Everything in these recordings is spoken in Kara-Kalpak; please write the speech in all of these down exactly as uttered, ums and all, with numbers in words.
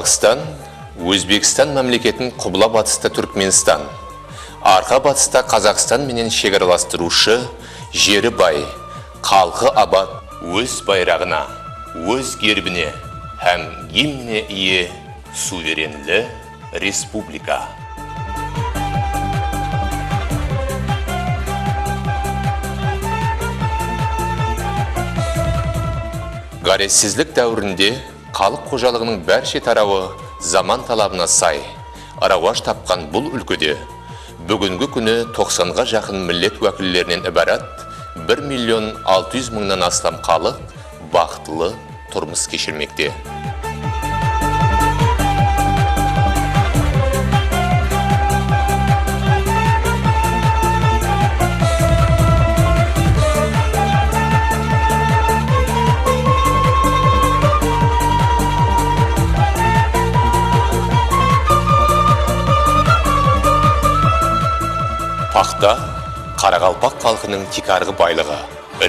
Qırǵızstan, Ózbekstan mámleketin qubla-batısta Túrkmenstan, arqa-batısta Qazaqstan menen shegaralastırıwshı, jeri bay, xalqı abat, óz bayraǵına, óz gerbine hám gimnine iye suverenli respublika. Ǵárezsizlik dáwirinde xalıq xojalıǵınıń bárshe tarawı zaman talabına say rawaj tapqan bul úlkede búgingi kúni toqsanǵa jaqın millet wákillerinen ibarat bir million altı júz mıńnan aslam xalıq baxıtlı turmıs keshirmekte. Paxta, qaraqalpaq xalqınıń tiykarǵı baylıǵı.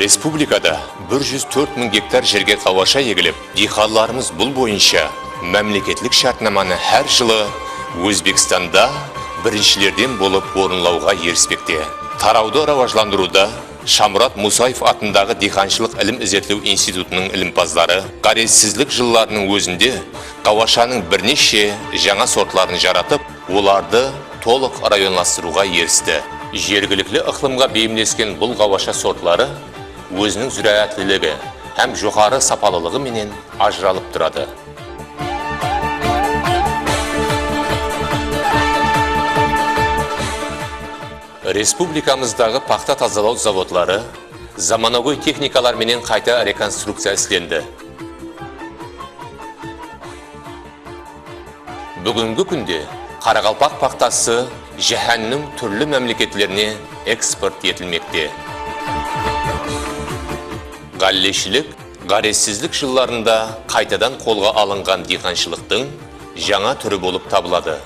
Respublikada bir júz tórt mıń gektar jerge ǵawasha egilip, diyqanlarımız bul boyınsha mámleketlik shártnamanı hár jılı Ózbekstanda birinshilerden bolıp orınlawǵa erispekte. Tarawdı rawajlandırıwda Shamurat Musaev atındaǵı Diyqanshılıq ilim-izertlew institutınıń ilimpazları ǵárezsizlik jıllarınıń ózinde ǵawashanıń bir neshe jańa sortların jaratıp, olardı tolıq rayonlastırıwǵa eristi. Jergilikli ıqlımǵa beyimlesken bul ǵawasha sortları óziniń zúráátliligi hám joqarı sapalılıǵı menen ajıralıp turadı. Respublikamızdaǵı paxta tazalaw zavodları zamanagóy texnikalar menen qayta rekonstrukciya islendi. Búgingi kúnde qaraqalpaq paxtası jáhánniń túrli mámleketlerine eksport etilmekte. Ǵálleshilik ǵárezsizlik jıllarında qaytadan qolǵa alınǵan diyqanshılıqtıń jańa túri bolıp tabıladı.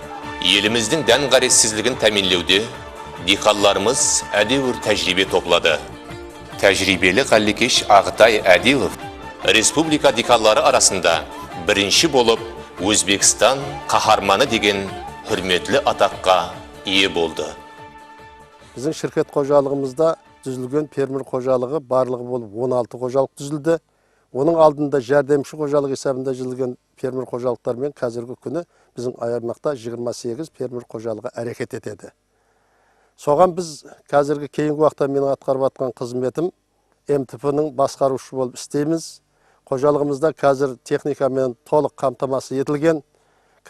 Elimizdiń dán ǵárezsizligin támiyinlewde diyqanlarımız ádewir tájiriybe topladı. Tájiriybeli ǵállekesh Aǵıtay Ádilov respublika diyqanları arasında birinshi bolıp Ózbekstan Qaharmanı degen húrmetli ataqqa iye boldı. Biziń shirket xojalıǵımızda dúzilgen fermer xojalıǵı barlıǵı bolıp on altı xojalıq dúzildi. Onıń aldında járdemshi xojalıq esabında dúzilgen fermer xojalıqlar menen házirgi kúni biziń aymaqta jigirma segiz fermer xojalıǵı háreket etedi. Soǵan biz házirgi keyingi waqıtta meniń atqarıp atqan xızmetim M T P-niń basqarıwshısı bolıp isleymiz. Xojalıǵımızda házir texnika menen tolıq qamtamasız etilgen.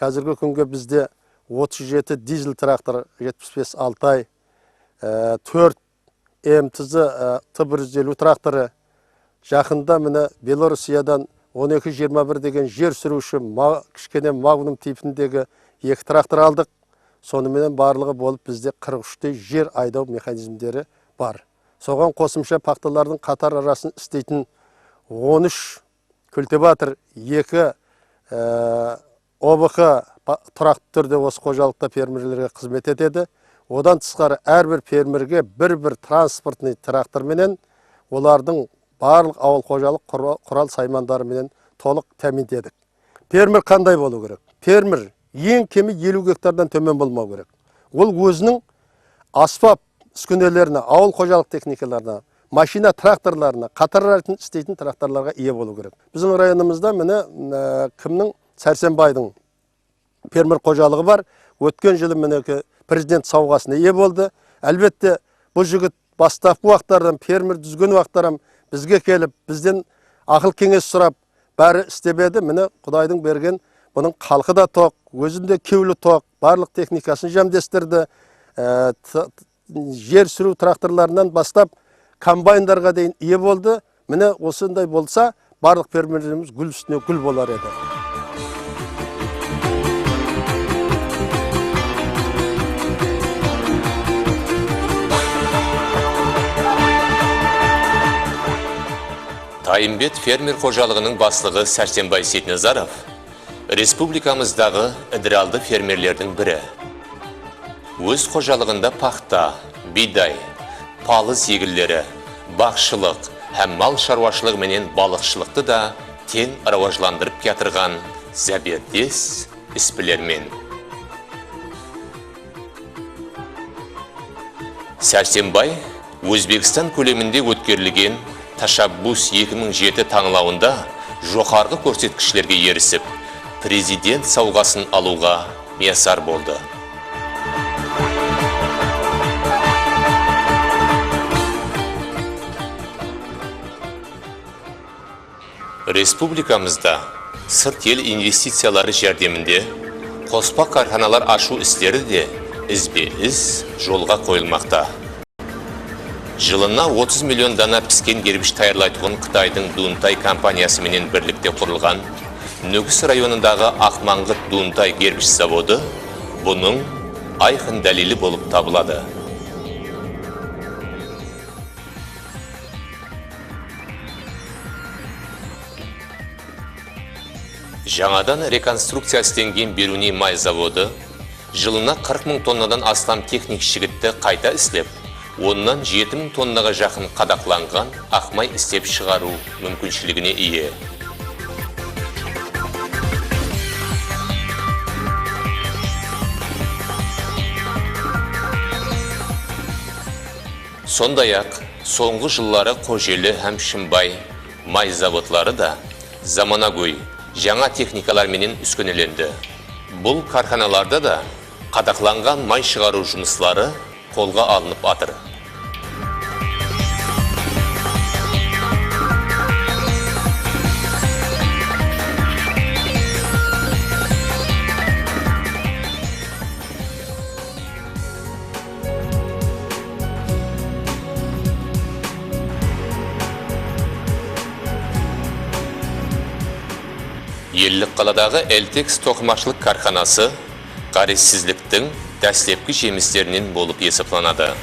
Házirgi kúnge bizde otız jeti dizel traktor, jetpis bes Altay, e, tórt M T Z, e, T bir júz elliw traktorı. Jaqında mine Belorussiyadan on eki jigirma bir degen jer súriwshi ma-, kishkene Magnum tipindegi eki traktor aldıq. Sonı menen barlıǵı bolıp bizde qırq úshtey jer aydaw mexanizmleri bar. Soǵan qosımsha paxtalardıń qatar arasın isleytin on úsh kultivator, eki, e, O B Q pa-, turaqlı túrde osı xojalıqta fermerlerge xızmet etedi. Odan tısqarı, hár bir fermerge bir-bir transportnıy traktor menen olardıń barlıq awıl xojalıq qura-, qural saymanları menen tolıq támiyinledik. Fermer qanday bolıw kerek? Fermer eń kemi eliw gektardan tómen bolmaw kerek. Ol óziniń asbap úskenelerine, awıl xojalıq texnikalarına, mashina traktorlarına, qatar arasın isleytin traktorlarǵa iye bolıw kerek. Biziń rayonımızda mine, e, kimniń, Sársenbaydıń fermer xojalıǵı bar. Ótken jılı mineki Prezident sawǵasına iye boldı. Álbette, bul jigit bastapqı waqıtlardan fermer dúzgen waqıtlar hám bizge kelip, bizden aqıl-keńes sorap, bári islep edi. Mine, Qudaydıń bergen, bunıń xalqı da toq, ózinde kewli toq, barlıq texnikasın jámlestirdi. E, t-, t-, jer súriw traktorlarınan baslap kombaynlarǵa deyin iye boldı. Mine, osınday bolsa, barlıq fermerlerimiz gúl ústine gúl bolar edi. Tayımbet fermer xojalıǵınıń baslıǵı Sársenbay Seytnazarov respublikamızdaǵı idraldı fermerlerdiń biri. Óz xojalıǵında paxta, biyday, palız eginleri, baǵshılıq hám mal sharwashılıǵı menen balıqshılıqtı da teń rawajlandırıp kiyatırǵan záberdes isbilermen. Sársenbay Ózbekstan kóleminde ótkerilgen Tashabbus eki mıń jeti tańlawında joqarǵı kórsetkishlerge erisip, Prezident sawǵasın alıwǵa miyasar boldı. Respublikamızda sırt el investiciyaları járdeminde qospa kárxanalar ashıw isleri de izbe-iz jolǵa qoyılmaqta. Jılına otız million dana pisken gerbish tayarlaytuǵın Qıtaydıń Duntay kompaniyası menen birlikte qurılǵan Nókis rayonındaǵı Aqmańǵıt Duntay gerbish zavodı bunıń ayqın dálili bolıp tabıladı. Jańadan rekonstrukciya islengen Beruniy may zavodı jılına qırq mıń tonnadan aslam texnik shigitti qayta islep, onnan jeti mıń tonnaǵa jaqın qadaqlanǵan aq may islep shıǵarıw múmkinshiligine iye. Sonday-aq, sońǵı jılları Xojeli hám Shımbay may zavodları da zamanagóy, jańa texnikalar menen úskenelendi. Bul kárxanalarda da qadaqlanǵan may shıǵarıw jumısları qolǵa alınıp atır. Ellikqaladaǵı Eltex toqımashılıq kárxanası ǵárezsizliktiń dáslepki jemislerinen bolıp esaplanadı.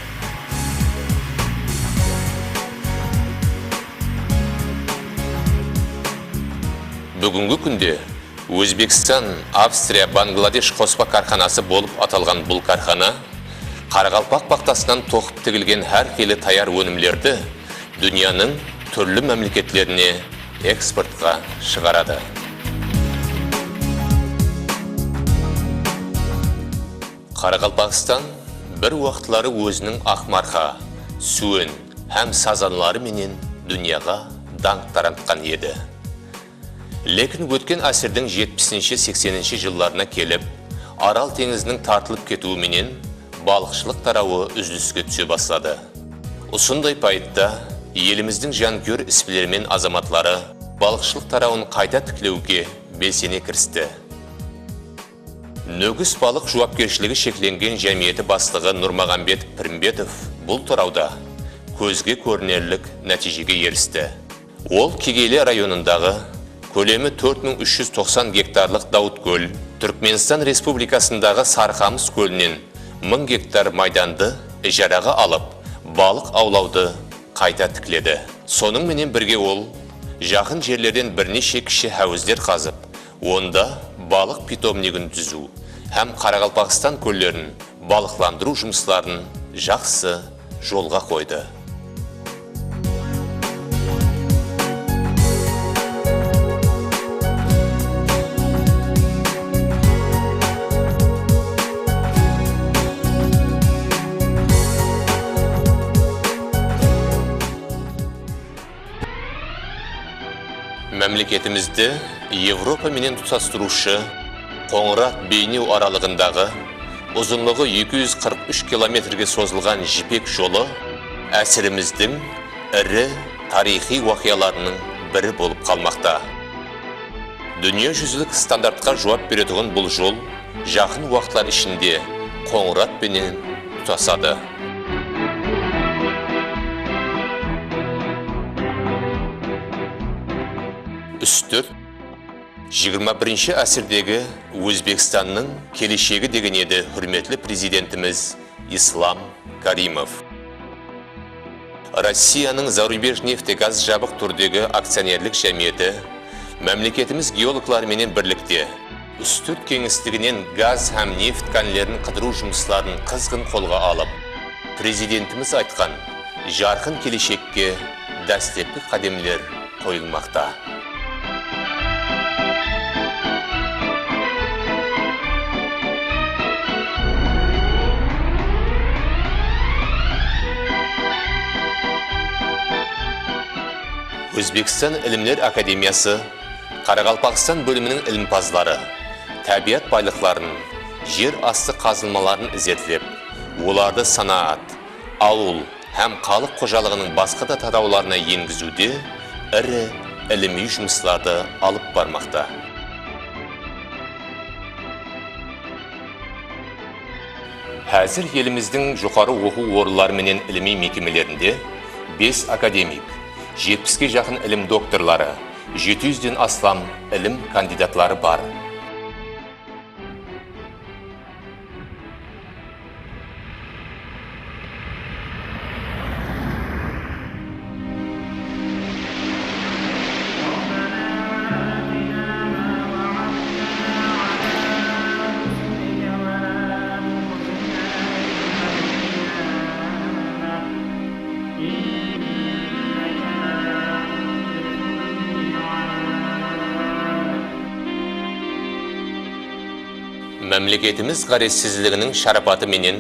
Búgingi kúnde Ózbekstan, Avstriya, Bangladesh qospa kárxanası bolıp atalǵan bul kárxana qaraqalpaq paxtasınan toqıp tigilgen hár qıylı tayar ónimlerdi dúnyanıń túrli mámleketlerine eksportqa shıǵaradı. Qaraqalpaqstan bir waqıtları óziniń aqmarqa, súwen hám sazanları menen dúnyaǵa dańq taratqan edi. Lekin ótken ásirdiń jetpisinshi, sekseninshi jıllarına kelip, Aral teńiziniń tartılıp ketiwi menen balıqshılıq tarawı úziliske túse basladı. Usınday payıtta elimizdiń jankúyer isbilermen azamatları balıqshılıq tarawın qayta tiklewge belsene kiristi. Nókis balıq juwapkershiligi sheklengen jámiyeti baslıǵı Nurmaǵambet Pirimbetov bul tarawda kózge kórinerlik nátiyjege eristi. Ol Kegeyli rayonındaǵı kólemi tórt mıń úsh júz toqsan gektarlıq Dawıtkól, Túrkmenstan Respublikasındaǵı Sarıqamıs kólinen mıń gektar maydandı ijaraǵa alıp, balıq awlawdı qayta tikledi. Sonıń menen birge ol jaqın jerlerden bir neshe kishi háwizler qazıp, onda balıq pitomnigin dúziw hám Qaraqalpaqstan kóllerin balıqlandırıw jumısların jaqsı jolǵa qoydı. Mámleketimizdi Evropa menen tutastırıwshı Qońırat-Beynew aralıǵındaǵı uzınlıǵı eki júz qırq úsh kilometrge sozılǵan Jipek jolı ásirimizdiń iri tariyxıy waqıyalarınıń biri bolıp qalmaqta. Dúnya júzilik standartqa juwap beretuǵın bul jol jaqın waqıtlar ishinde Qońırat penen tutasadı. Ústirt, jigirma birinshi ásirdegi Ózbekstannıń keleshegi degen edi húrmetli Prezidentimiz Islam Karimov. Rossiyanıń Zarubejneftegaz jabıq túrdegi akcionerlik jámiyeti mámleketimiz geologları menen birlikte Ústirt keńisliginen gaz hám neft kánlerin qıdırıw jumısların qızǵın qolǵa alıp, Prezidentimiz aytqan jarqın keleshekke dáslepki qádemler qoyılmaqta. Ózbekstan Ilimler akademiyası Qaraqalpaqstan bóliminiń ilimpazları tábiyat baylıqların, jer astı qazılmaların izertlep, olardı sanaat, awıl hám xalıq xojalıǵınıń basqa da tarawlarına engiziwde iri ilimiy jumıslardı alıp barmaqta. Házir elimizdiń joqarı oqıw orınları menen ilimiy mekemelerinde bes akademik, jetpiske jaqın ilim doktorları, jeti júzden aslam ilim kandidatları bar. Mámleketimiz ǵárezsizliginiń sharapatı menen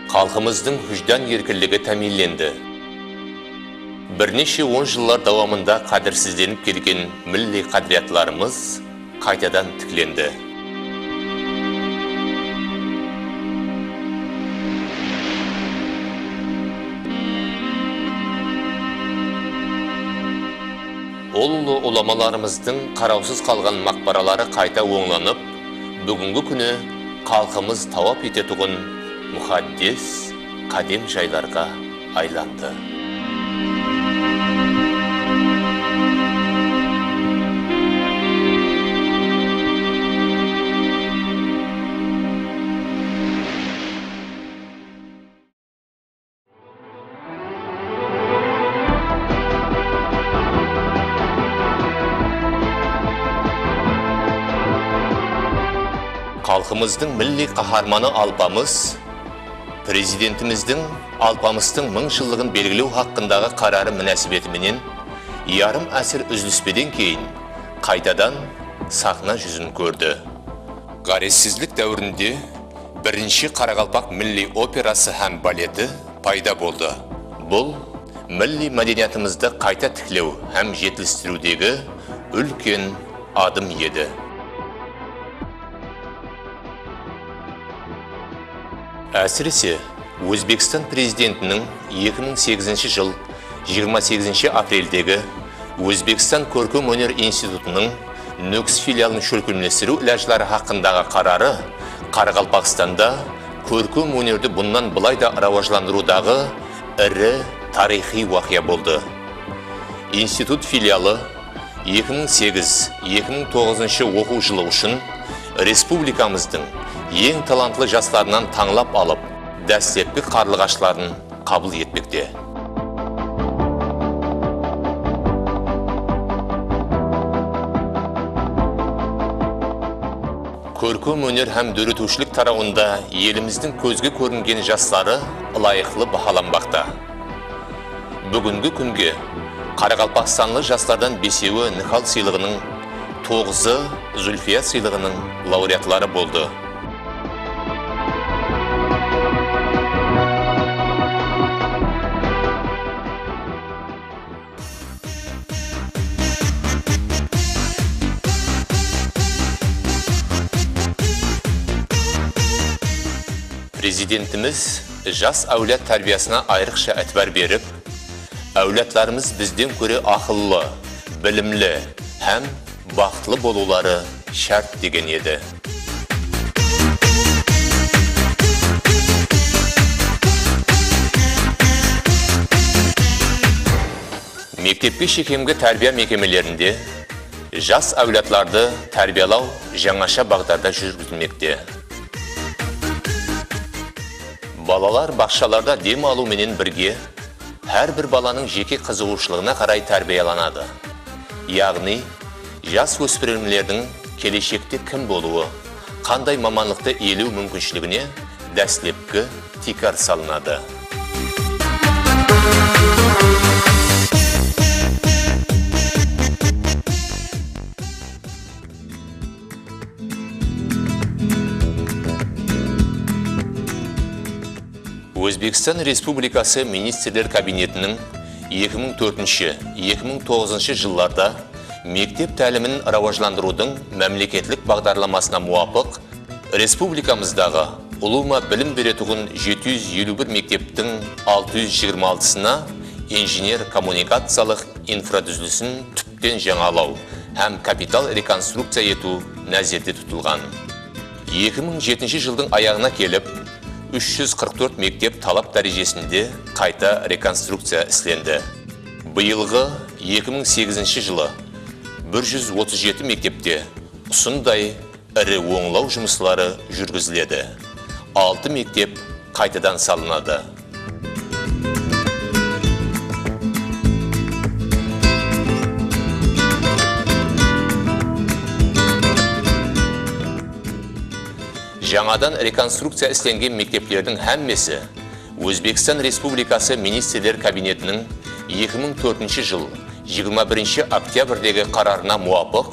xalqımızdıń wíjdan erkinligi támiyinlendi. Bir neshe on jıllar dawamında qádirsizlenip kelgen milliy qádiriyatlarımız qaytadan tiklendi. Ullı ulamalarımızdıń qarawsız qalǵan maqbaraları qayta ońlanıp, búgingi kúni xalqımız tawap etetuǵın muqaddes qádem jaylarǵa aylandı. Xalqımızdıń milliy qaharmanı Alpamıs Prezidentimizdiń Alpamıstıń mıń jıllıǵın belgilew haqqındaǵı qararı múnásibeti menen yarım ásir úzilispeden keyin qaytadan saxna júzin kórdi. Ǵárezsizlik dáwirinde birinshi qaraqalpaq milliy operası hám baleti payda boldı. Bul milliy mádeniyatımızdı qayta tiklew hám jetilistiriwdegi úlken adım edi. Ásirese, Ózbekstan Prezidentiniń eki mıń segizinshi jıl jigirma segizinshi apreldegi Ózbekstan kórkem óner institutınıń Nókis filialın shólkemlestiriw ilajları haqqındaǵı qararı Qaraqalpaqstanda kórkem ónerdi bunnan bılay da rawajlandırıwdaǵı iri tariyxıy waqıya boldı. Institut filialı eki mıń segiz, eki mıń toǵızınshı oqıw jılı ushın respublikamızdıń eń talantlı jaslarınan tańlap alıp, dáslepki qarlıǵashların qabıl etpekte. Kórkem óner hám dóretiwshilik tarawında elimizdiń kózge kóringen jasları ılayıqlı bahalanbaqta. Búgingi kúnge qaraqalpaqstanlı jaslardan besewi Nihal sıylıǵınıń, toǵızı Zulfiya sıylıǵınıń laureatları boldı. Prezidentimiz jas áwlad tárbiyasına ayrıqsha itibar berip, áwladlarımız bizden kóre aqıllı, bilimli hám baxıtlı bolıwları shárt degen edi. Mektepke shekemgi tárbiya mekemelerinde jas áwladlardı tárbiyalaw jańasha baǵdarda júrgizilmekte. Balalar baqshalarda dem alıw menen birge hár bir balanıń jeke qızıǵıwshılıǵına qaray tárbiyalanadı. Yaǵnıy, jas óspirimlerdiń keleshekte kim bolıwı, qanday mamanlıqtı iyelew múmkinshiligine dáslepki tiykar salınadı. Ózbekstan Respublikası Ministrler Kabinetiniń Eki mıń tórtinshi, eki mıń toǵızınshı jıllarda mektep tálimin rawajlandırıwdıń mámleketlik baǵdarlamasına muwapıq, respublikamızdaǵı ulıwma bilim beretuǵın jeti júz eliw bir mekteptiń altı júz jigirma altısına injener-kommunikaciyalıq infradúzilisin túp ten jańalaw hám kapital rekonstrukciya etiw názerde tutılǵan. Eki mıń jetinshi jıldıń ayaǵına kelip, úsh júz qırq tórt mektep talap dárejesinde qayta rekonstrukciya islendi. Bıyılǵı eki mıń segizinshi jılı bir júz otız jeti mektepte usınday iri ońlaw jumısları júrgiziledi. Altı mektep qaytadan salınadı. Jańadan rekonstrukciya islengen mekteplerdiń hámmesi Ózbekstan Respublikası Ministrler Kabinetiniń eki mıń tórtinshi jıl jigirma birinshi oktyabrdegi qararına muwapıq,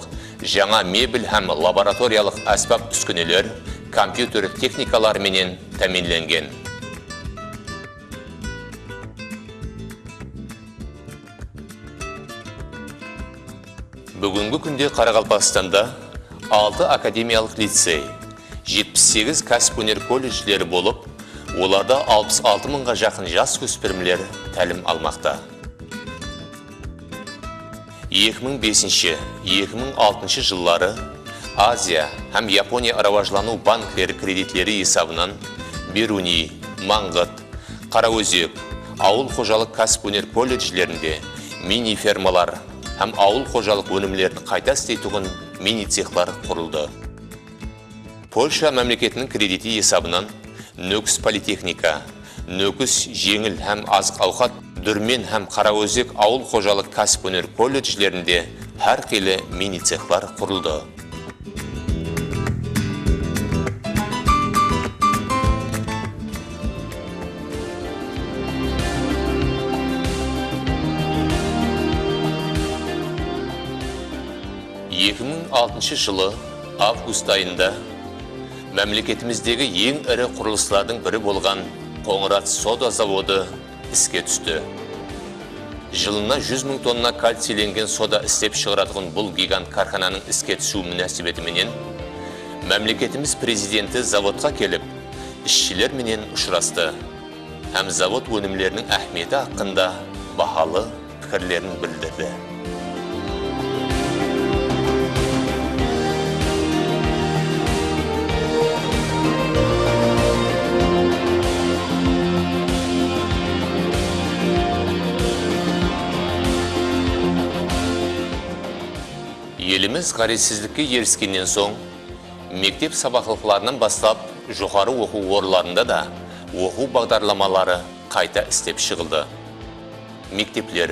jańa mebel hám laboratoriyalıq ásbap-úskeneler, kompyuter texnikaları menen támiyinlengen. Búgingi kúnde Qaraqalpaqstanda altı akademiyalıq licey, jetpis segiz kásip-óner kolledjleri bolıp, olarda alpıs altı mıńǵa jaqın jas óspirimler tálim almaqta. Eki mıń besinshi, eki mıń altınshı jılları Aziya hám Yaponiya rawajlanıw bankleri kreditleri esabınan Beruniy, Mańǵıt, Qaraózek, awıl xojalıq kásip-óner kolledjlerinde mini-fermalar hám awıl xojalıq ónimlerin qayta isleytuǵın mini-cexlar qurıldı. Polsha mámleketiniń krediti esabınan Nókis politexnika, Nókis jeńil hám azıq-awqat, Dúrmen hám Qaraózek awıl xojalıq kásip-óner kolledjlerinde hár qıylı mini-cexlar qurıldı. Eki mıń altınshı jılı avgust ayında mámleketimizdegi eń iri qurılıslardıń biri bolǵan Qońırat soda zavodı iske tústi. Jılına júz mıń tonna kalciylengen soda islep shıǵaratuǵın bul gigant kárxananıń iske túsiwi múnásibeti menen mámleketimiz Prezidenti zavodqa kelip, isshiler menen ushırastı hám zavod ónimleriniń áhmiyeti haqqında bahalı pikirlerin bildirdi. Elimiz ǵárezsizlikke eriskennen soń, mektep sabaqlıqlarınan baslap joqarı oqıw orınlarında da oqıw baǵdarlamaları qayta islep shıǵıldı. Mektepler,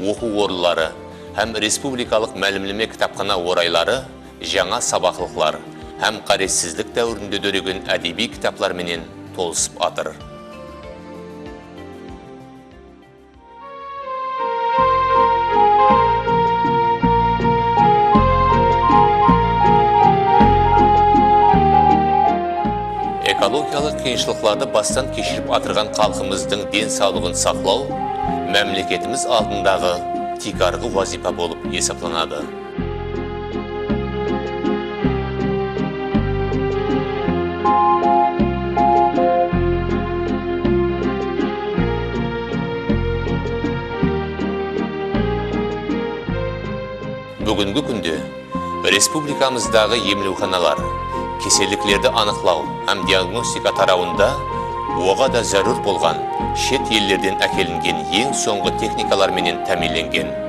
oqıw orınları hám respublikalıq málimleme kitapxana orayları jańa sabaqlıqlar hám ǵárezsizlik dáwirinde dóregen ádebiy kitaplar menen tolısıp atır. Ekologiyalıq qıyınshılıqlardı bastan keshirip atırǵan xalqımızdıń densawlıǵın saqlaw mámleketimiz aldındaǵı tiykarǵı wazıypa bolıp esaplanadı. Búgingi kúnde respublikamızdaǵı emlewxanalar keselliklerdi anıqlaw hám diagnostika tarawında oǵada zárúr bolǵan shet ellerden ákelingen eń sońǵı texnikalar menen támiyinlengen.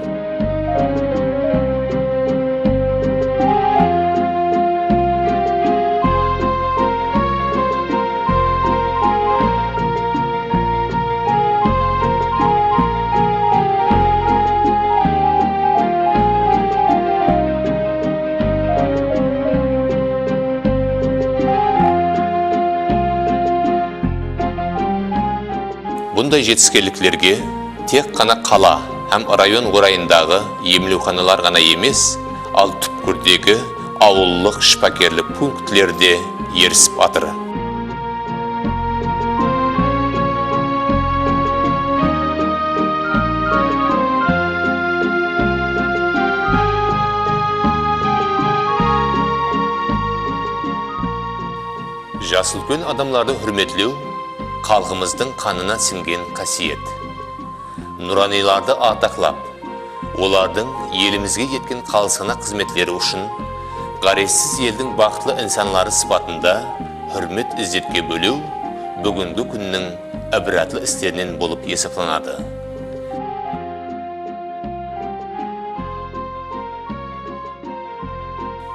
Bunday jetiskenliklerge tek ǵana qala hám rayon orayındaǵı emlewxanalar ǵana emes, al túpkirdegi awıllıq shıpakerlik punktleri de erisip atır. Jası úlken adamlardı húrmetlew xalqımızdıń qanına sińgen qásiyet. Nuranıylardı ardaqlap, olardıń elimizge etken qalısqana xızmetleri ushın ǵárezsiz eldiń baxıtlı insanları sıpatında húrmet-izzetke bólew búgingi kúnniń ibratlı islerinen bolıp esaplanadı.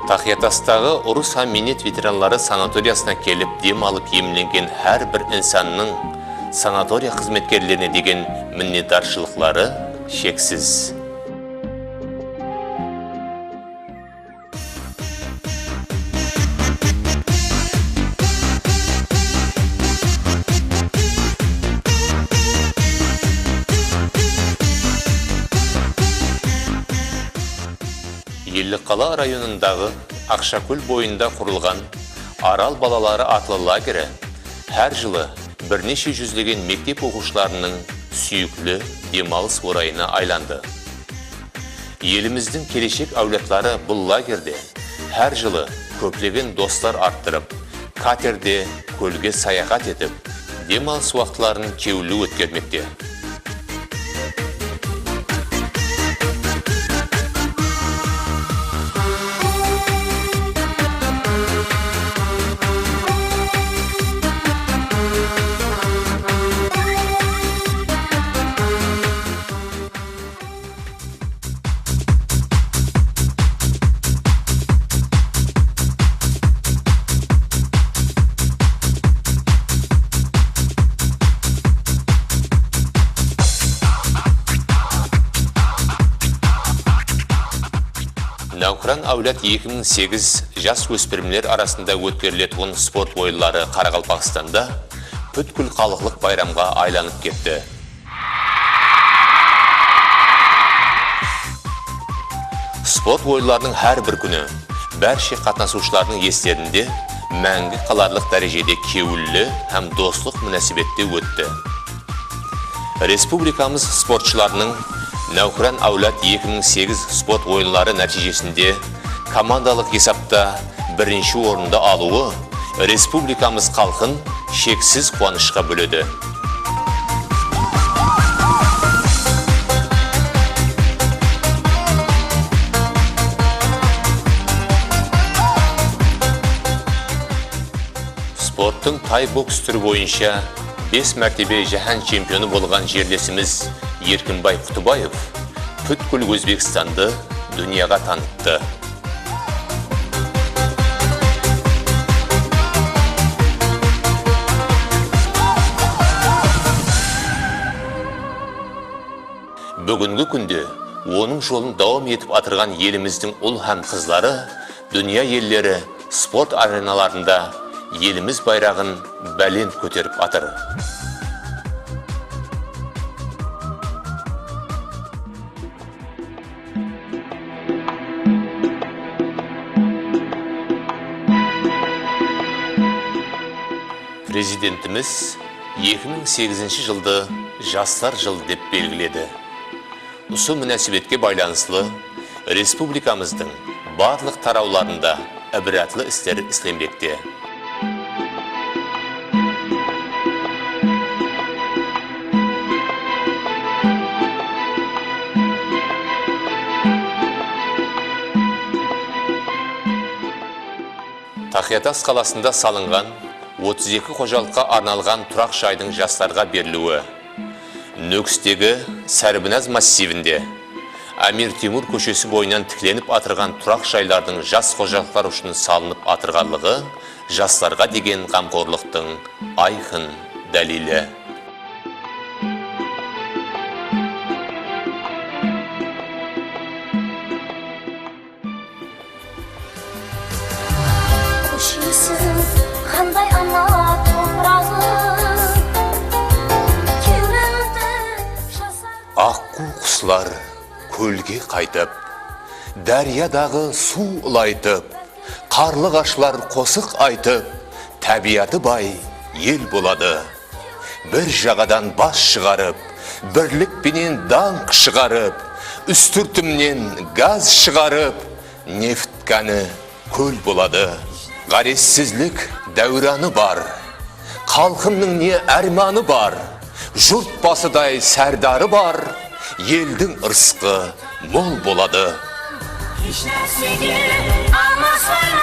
Taqıyatastaǵı urıs hám miynet veteranları sanatoriyasına kelip dem alıp emlengen hár bir insannıń sanatoriya xızmetkerlerine degen minnetdarshılıqları sheksiz. Ellikqala rayonındaǵı Aqshakól boyında qurılǵan Aral balaları atlı lageri hár jılı bir neshe júzlegen mektep oqıwshılarınıń súyikli dem alıs orayına aylandı. Elimizdiń keleshek áwladları bul lagerde hár jılı kóplegen doslar arttırıp, katerde kólge sayaxat etip, dem alıs waqıtların kewilli ótkermekte. Náwqıran áwlad eki mıń segiz jas óspirimler arasında ótkeriletuǵın sport oyınları Qaraqalpaqstanda pútkil xalıqlıq bayramǵa aylanıp ketti. Sport oyınlarınıń hár bir kúni bárshe qatnasıwshılardıń eslerinde máńgi qalarlıq dárejede kewilli hám doslıq múnásibette ótti. Respublikamız sportshılarınıń Náwqıran áwlad eki mıń segiz sport oyınları nátiyjesinde komandalıq esapta birinshi orındı alıwı respublikamız xalqın sheksiz quwanıshqa bóledi. Sporttıń tay boks túri boyınsha bes mártebe jáhán chempionı bolǵan jerlesimiz Erkinbay Qutıbaev pútkil Ózbekstandı dúnyaǵa tanıttı. Búgingi kúnde onıń jolın dawam etip atırǵan elimizdiń ul hám qızları dúnya elleri sport arenalarında elimiz bayraǵın bálent kóterip atır. Prezidentimiz eki mıń segizinshi jıldı Jaslar jılı dep belgiledi. Usı múnásibetke baylanıslı respublikamızdıń barlıq tarawlarında ibratlı isler islenbekte. Taqıyatas qalasında salınǵan otız eki xojalıqqa arnalǵan turaq jaydıń jaslarǵa beriliwi, Nókistegi Sárbinaz massivinde Ámir Temur kóshesi boyınan tiklenip atırǵan turaq jaylardıń jas xojalıqlar ushın salınıp atırǵanlıǵı jaslarǵa degen ǵamqorlıqtıń ayqın dálili. Kóshesiz qanday ana topraǵı, kewlildi jasar. Aqquw quslar kólge qaytıp, dáryadaǵı suw ılaytıp, qarlı ǵashlar qosıq aytıp, tábiyatı bay el boladı. Bir jaǵadan bas shıǵarıp, birlik penen dańq shıǵarıp, Ústirtimnen gaz shıǵarıp, neft káni kól boladı. Ǵárezsizlik dáwranı bar, xalqımnıń ne ármanı bar, jurt basıday sárdarı bar, eldiń ırısqı mol boladı. Hesh nársege almaspaymız.